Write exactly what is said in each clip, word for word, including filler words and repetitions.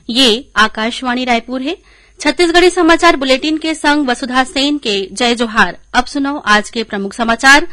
ये आकाशवाणी रायपुर हे। छत्तीसगढ़ी समाचार बुलेटिन के संग वसुधा सेन के जय जोहार। अब सुनव आज के प्रमुख समाचार।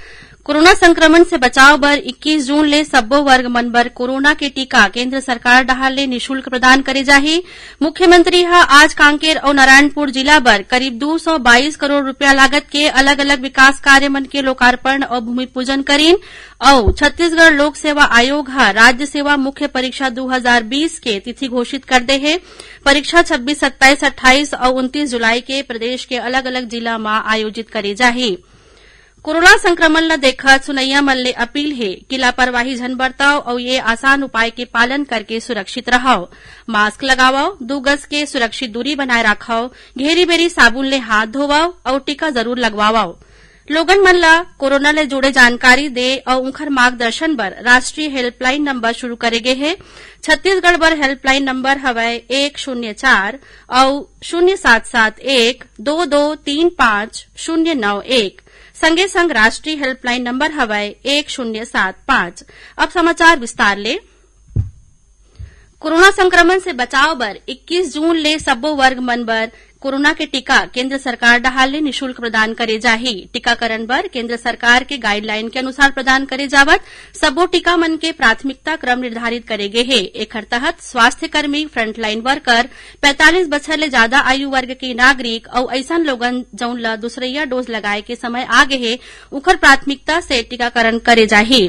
कोरोना संक्रमण से बचाव बर इक्कीस जून ले सब्बो वर्ग मन बर कोरोना के टीका केंद्र सरकार डहार ले निशुल्क प्रदान करे जाही। मुख्यमंत्री ह आज कांकेर अउ नारायणपुर जिला बर करीब दू सौ बाईस करोड़ रुपया लागत के अलग-अलग विकास कार्य मन के लोकार्पण अउ भूमि पूजन करीन। अउ छत्तीसगढ़ लोक सेवा आयोग ह राज्य सेवा मुख्य परीक्षा दू हजार बीस के तिथि घोषित कर दे हे। परीक्षा छब्बीस, सत्ताईस, अट्ठाईस अउ उनतीस जुलाई के प्रदेश के अलग-अलग जिला म आयोजित करे जाही। कोरोना संक्रमण ल देखत सुनइया मन ले अपील हे कि लापरवाही झन बरतव अउ ये आसान उपाय के पालन करके सुरक्षित रहव। मास्क लगावव, दू गज के सुरक्षित दूरी बनाए राखव, घेरी-बेरी साबुन ले हाथ धोवव अउ टीका जरूर लगवावव। लोगन मन ल कोरोना ले जुड़े जानकारी दे अउ उंखर मार्गदर्शन बर राष्ट्रीय हेल्पलाइन नंबर शुरू करे गे हे। छत्तीसगढ़ बर हेल्पलाइन नंबर हवय एक शून्य चार अउ शून्य सात सात एक दो दो तीन पाँच शून्य नौ एक। संगे संग राष्ट्रीय हेल्पलाइन नंबर हवय एक शून्य सात पाँच। अब समाचार विस्तार ले। कोरोना संक्रमण से बचाव बर इक्कीस जून ले सब्बो वर्ग मन बर कोरोना के टीका केंद्र सरकार डहार ले निशुल्क प्रदान करे जाही। टीकाकरण बर केंद्र सरकार के गाइडलाइन के अनुसार प्रदान करे जावत सब्बो टीका मन के प्राथमिकता क्रम निर्धारित करे गे हे। एखर तहत स्वास्थ्य कर्मी, फ्रंटलाइन वर्कर, पैंतालीस बछर ले जादा आयु वर्ग के नागरिक अउ अइसन लोगन जउन ल दूसरइया डोज लगाए के समय आ गे हे, उखर प्राथमिकता से टीकाकरण करे जाही।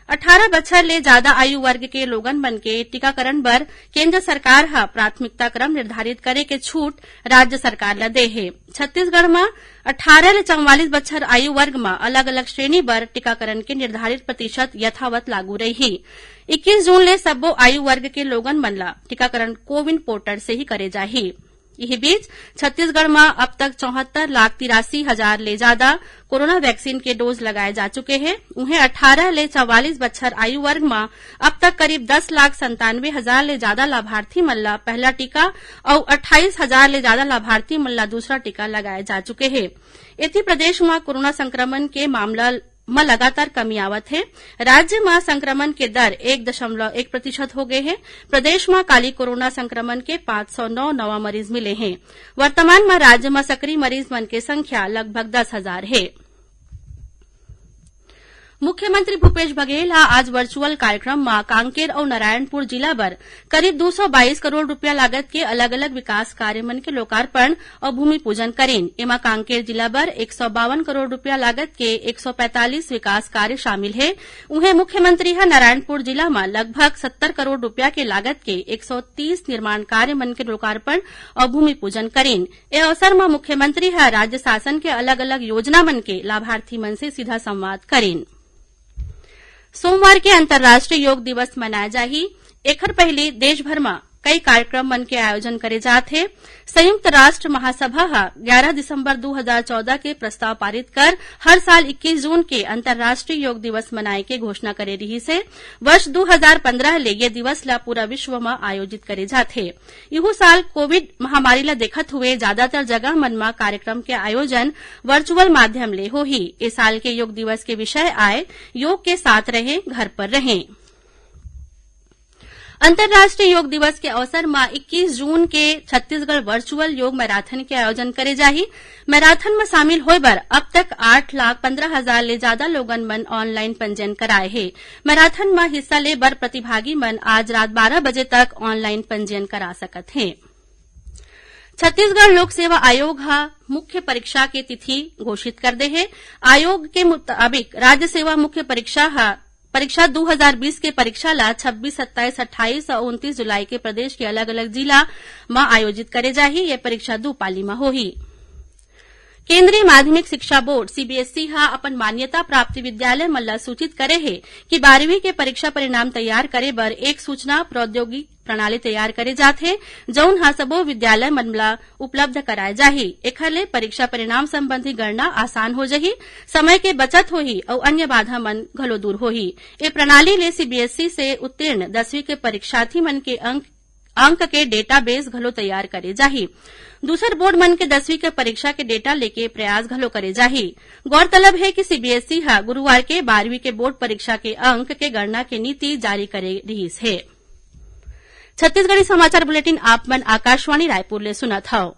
अट्ठारह बछर ले जादा आयु वर्ग के लोगन मन के टीकाकरण बर केंद्र सरकार ह प्राथमिकता क्रम निर्धारित करे के छूट राज्य सरकार ल दे हे। छत्तीसगढ़ म अट्ठारह ले चौवालीस बछर आयु वर्ग म अलग-अलग श्रेणी बर टीकाकरण के निर्धारित प्रतिशत यथावत लागू रइही। इक्कीस जून ले सब्बो आयु वर्ग के लोगन मन ल टीकाकरण कोविन पोर्टल से ही करे जाही। इही बीच, छत्तीसगढ़ म अब तक चौहत्तर लाख तिरासी हजार ले जादा कोरोना वैक्सीन के डोज लगाए जा चुके हे। उहें, अट्ठारह ले चवालीस बछर आयु वर्ग म अब तक करीब दस लाख संतानवे हजार ले जादा लाभार्थी मन ल पहला टीका अउ अट्ठाईस हजार ले जादा लाभार्थी मन ल दूसरा टीका लगाए जा चुके हे। एती, प्रदेश म कोरोना संक्रमण के मामला म लगातार कमी आवत हे। राज्य म संक्रमण के दर एक दशमलव एक प्रतिशत हो गए हे। प्रदेश म काली कोरोना संक्रमण के पाँच सौ नौ नवा मरीज मिले हे। वर्तमान म राज्य म सक्रिय मरीज मन के संख्या लगभग दस हजार हे। मुख्यमंत्री भूपेश बघेल ह आज वर्चुअल कार्यक्रम म कांकेर अउ नारायणपुर जिला बर करीब दू सौ बाईस करोड़ रुपया लागत के अलग-अलग विकास कार्य मन के लोकार्पण अउ भूमि पूजन करीन। एमा कांकेर जिला बर एक सौ बावन करोड़ रुपया लागत के एक सौ पैंतालीस विकास कार्य शामिल हे। उहें, मुख्यमंत्री ह नारायणपुर जिला म लगभग सत्तर करोड़ रुपया के लागत के एक सौ तीस निर्माण कार्य मन के लोकार्पण अउ भूमि पूजन करीन। ए अवसर म मुख्यमंत्री ह राज्य शासन के अलग-अलग योजना मन के लाभार्थी मन से सीधा संवाद करीन। सोमवार के अंतर्राष्ट्रीय योग दिवस मनाए जाही। एखर पहिली देश भर म कई कार्यक्रम मन के आयोजन करे जात हे। संयुक्त राष्ट्र महासभा ह ग्यारह दिसंबर दू हजार चौदह के प्रस्ताव पारित कर हर साल इक्कीस जून के अंतर्राष्ट्रीय योग दिवस मनाए के घोषणा करे रिहिस हे। वर्ष दू हजार पंद्रह ले ये दिवस ल पूरा विश्व म आयोजित करे जात हे। इहू साल कोविड महामारी ल देखत हुए ज्यादातर जगह मन म कार्यक्रम के आयोजन वर्चुअल माध्यम ले होही। ए साल के योग दिवस के विषय आय, योग के साथ रहें, घर पर रहें। अंतर्राष्ट्रीय योग दिवस के अवसर म इक्कीस जून के छत्तीसगढ़ वर्चुअल योग मैराथन के आयोजन करे जाही। मैराथन म शामिल होय बर अब तक आठ लाख पंद्रह हजार ले जादा लोगन मन ऑनलाइन पंजीयन कराए हे। मैराथन म हिस्सा ले बर प्रतिभागी मन आज रात बारह बजे तक ऑनलाइन पंजीयन करा सकत हे। छत्तीसगढ़ लोक सेवा आयोग ह मुख्य परीक्षा के तिथि घोषित कर दे हे। आयोग के मुताबिक, राज्य सेवा मुख्य परीक्षा ह, परीक्षा दू हजार बीस के परीक्षा ला छब्बीस, सत्ताईस, अट्ठाईस अउ उनतीस जुलाई के प्रदेश के अलग-अलग जिला म आयोजित करे जाही। ये परीक्षा दू पाली म होही। केंद्रीय माध्यमिक शिक्षा बोर्ड, सीबीएसई, ह अपन मान्यता प्राप्त विद्यालय मन ल सूचित करे हे कि बारहवीं के परीक्षा परिणाम तैयार करे बर एक सूचना प्रौद्योगिकी प्रणाली तैयार करे जात हे, जउन ह सबो विद्यालय मन ल उपलब्ध कराए जाही। एखर ले परीक्षा परिणाम संबंधी गणना आसान हो जही, समय के बचत होही अउ अन्य बाधा मन घलो दूर होही। ए प्रणाली ले सीबीएसई से उत्तीर्ण दसवीं के परीक्षार्थी मन के अंक, अंक के डेटाबेस घलो तैयार करे जाही। दूसर बोर्ड मन के दसवीं के परीक्षा के डेटा लेके प्रयास घलो करे जाही। गौरतलब हे कि सीबीएसई ह गुरुवार के बारहवीं के बोर्ड परीक्षा के अंक के गणना के नीति जारी करे रिहिस हे। छत्तीसगढ़ी समाचार बुलेटिन आप मन आकाशवाणी रायपुर ले सुनत हव।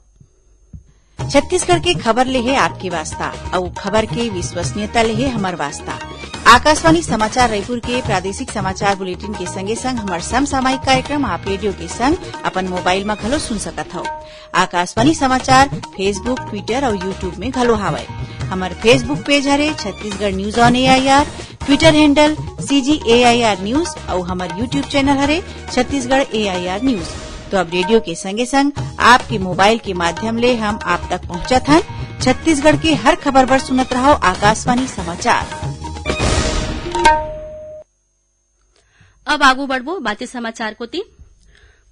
छत्तीसगढ़ के खबर ले हे आपके वास्ता, अउ खबर के विश्वसनीयता ले हे हमर वास्ता। आकाशवाणी समाचार रायपुर के प्रादेशिक समाचार बुलेटिन के संगे संग हमर समसामयिक कार्यक्रम आप रेडियो के संग अपन मोबाइल म घलो सुन सकत हव। आकाशवाणी समाचार Facebook, Twitter अउ YouTube में घलो हावय। हमर Facebook पेज हरे Chhattisgarh news on AIR, Twitter handle CG AIR news अउ हमर YouTube चैनल हरे छत्तीसगढ़ एआईआर न्यूज। तो अब रेडियो के संगे संग आपके मोबाइल के माध्यम ले हम आप तक पहुंचत हन। छत्तीसगढ़ के हर खबर बर सुनत रहव आकाशवाणी समाचार। अब आगू बढ़बो बातें समाचार कोति।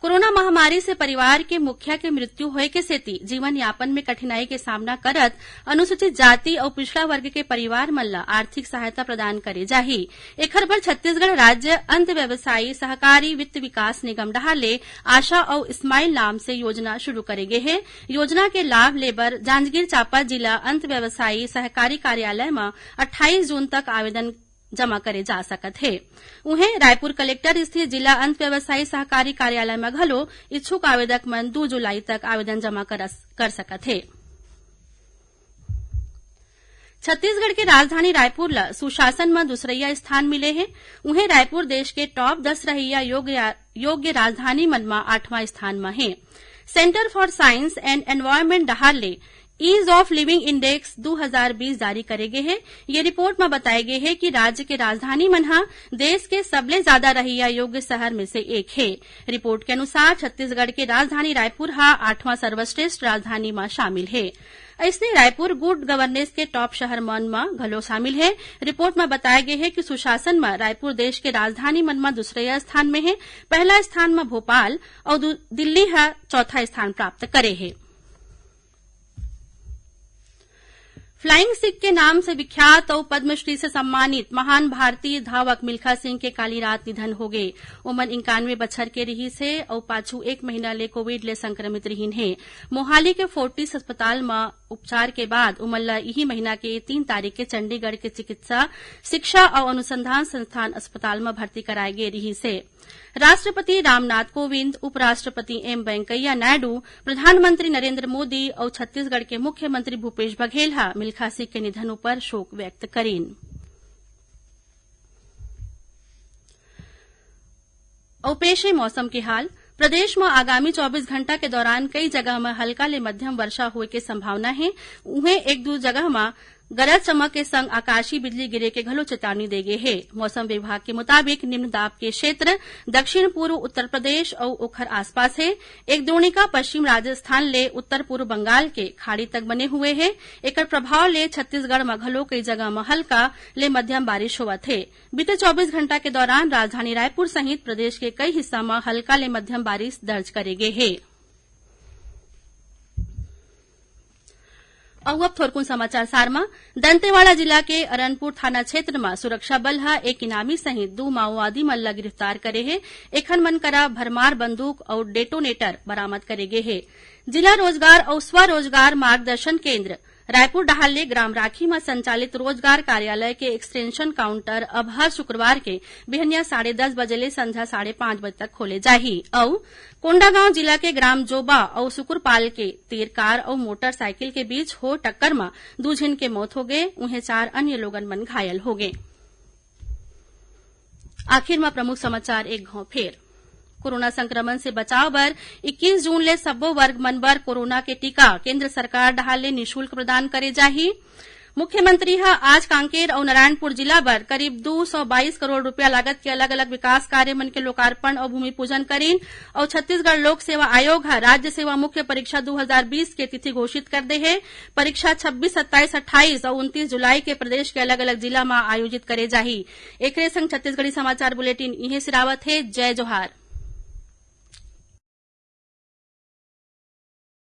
कोरोना महामारी से परिवार के मुखिया के मृत्यु होए के सेती जीवन यापन में कठिनाई के सामना करत अनुसूचित जाति अउ पिछड़ा वर्ग के परिवार मन ल आर्थिक सहायता प्रदान करे जाही। एखर बर छत्तीसगढ़ राज्य अंत व्यवसायी सहकारी वित्त विकास निगम डहार ले आशा अउ स्माइल नाम से योजना शुरू करे गे हे। योजना के लाभ ले बर जांजगीर चांपा जिला अंत व्यवसायी सहकारी कार्यालय म अट्ठाईस जून तक आवेदन जमा करे जा सकत हे। उहें, रायपुर कलेक्टर स्थित जिला अंत व्यवसायी सहकारी कार्यालय म घलो इच्छुक आवेदक मन दू जुलाई तक आवेदन जमा कर, कर सकत हे। छत्तीसगढ़ के राजधानी रायपुर ल सुशासन म दूसरइया स्थान मिले हे। उहें, रायपुर देश के टॉप दस रहइया योग्य, योग्य राजधानी मन म आठवां स्थान म हे। Centre for Science and Environment डहार ले ईज ऑफ लिविंग इंडेक्स दू हजार बीस जारी करे गे हे। ये रिपोर्ट म बताए गे हे कि राज्य के राजधानी मन ह देश के सबले ज्यादा रहइया योग्य शहर में से एक हे। रिपोर्ट के अनुसार, छत्तीसगढ़ के राजधानी रायपुर ह आठवां सर्वश्रेष्ठ राजधानी म शामिल हे। अइसने रायपुर गुड गवर्नेंस के टॉप शहर मन म घलो शामिल हे। रिपोर्ट म बताए गे हे कि सुशासन म रायपुर देश के राजधानी मन म दूसरइया स्थान में हे। पहला स्थान म भोपाल अउ दू-, दिल्ली ह चौथा स्थान प्राप्त करे हे। फ्लाइंग सिख के नाम से विख्यात अउ पद्मश्री से सम्मानित महान भारतीय धावक मिल्खा सिंह के काली रात निधन हो गे। ओमन इक्यानवे बछर के रिहिस हे अउ पाछू एक महीना ले कोविड ले संक्रमित रिहिन हे। मोहाली के फोर्टिस अस्पताल म उपचार के बाद उमन ल इही महीना के तीन तारीख के चंडीगढ़ के चिकित्सा, शिक्षा अउ अनुसंधान संस्थान अस्पताल म भर्ती कराए गे रिहिस हे। राष्ट्रपति रामनाथ कोविंद, उपराष्ट्रपति एम वेंकैया नायडू, प्रधानमंत्री नरेंद्र मोदी अउ छत्तीसगढ़ के मुख्यमंत्री भूपेश बघेल ह मिल्खा सिंह के निधन उपर शोक व्यक्त करिन। अउ पेश हे मौसम के हाल। प्रदेश म आगामी चौबीस घंटा के दौरान कई जगह म हल्का ले मध्यम वर्षा होए के संभावना हे। उहें, एक दू जगह म गरज चमक के संग आकाशीय बिजली गिरे के घलो चेतावनी दे गे हे। मौसम विभाग के मुताबिक, निम्न दाब के क्षेत्र दक्षिण पूर्व उत्तर प्रदेश अउ ओखर आसपास हे। एक द्रोणिका पश्चिम राजस्थान ले उत्तर पूर्व बंगाल के खाड़ी तक बने हुए हे। एकर प्रभाव ले छत्तीसगढ़ म घलो कई जगह म हल्का ले मध्यम बारिश होवत हे। बीते चौबीस घंटा के दौरान राजधानी रायपुर सहित प्रदेश के कई हिस्सा म हल्का ले मध्यम बारिश दर्ज करे गे हे। अउ अब थोरकुन समाचार सार म। दंतेवाड़ा जिला के अरनपुर थाना क्षेत्र म सुरक्षा बल ह एक इनामी सहित दू माओवादी मन ल गिरफ्तार करे हे। एखर मन करा भरमार बंदूक अउ डेटोनेटर बरामद करे गे हे। जिला रोजगार अउ स्वरोजगार मार्गदर्शन केंद्र रायपुर डहार ले ग्राम राखी म संचालित रोजगार कार्यालय के एक्सटेंशन काउंटर अब हर शुक्रवार के बिहनिया साढ़े दस बजे ले संझा साढ़े पांच बजे तक खोले जाही। अउ कोंडागांव जिला के ग्राम जोबा अउ सुकुरपाल के तीर कार अउ मोटरसाइकिल के बीच हो टक्कर म दू झिन के मौत होगे, उहें चार अन्य लोगन मन घायल होगे। आखिर म प्रमुख समाचार एक घांव फेर। कोरोना संक्रमण से बचाव बर इक्कीस जून ले सब्बो वर्ग मन बर कोरोना के टीका केंद्र सरकार डहार ले निशुल्क प्रदान करे जाही। मुख्यमंत्री ह आज कांकेर अउ नारायणपुर जिला बर करीब दू सौ बाईस करोड़ रुपया लागत के अलग-अलग विकास कार्य मन के लोकार्पण अउ भूमि पूजन करीन। अउ छत्तीसगढ़ लोक सेवा आयोग ह राज्य सेवा मुख्य परीक्षा दू हजार बीस के तिथि घोषित कर दे हे। परीक्षा छब्बीस, सत्ताईस, अट्ठाईस अउ उनतीस जुलाई के प्रदेश के अलग-अलग जिला म आयोजित करे जाही। एकरे संग छत्तीसगढ़ी समाचार बुलेटिन इहें सिरावत हे। जय जोहार।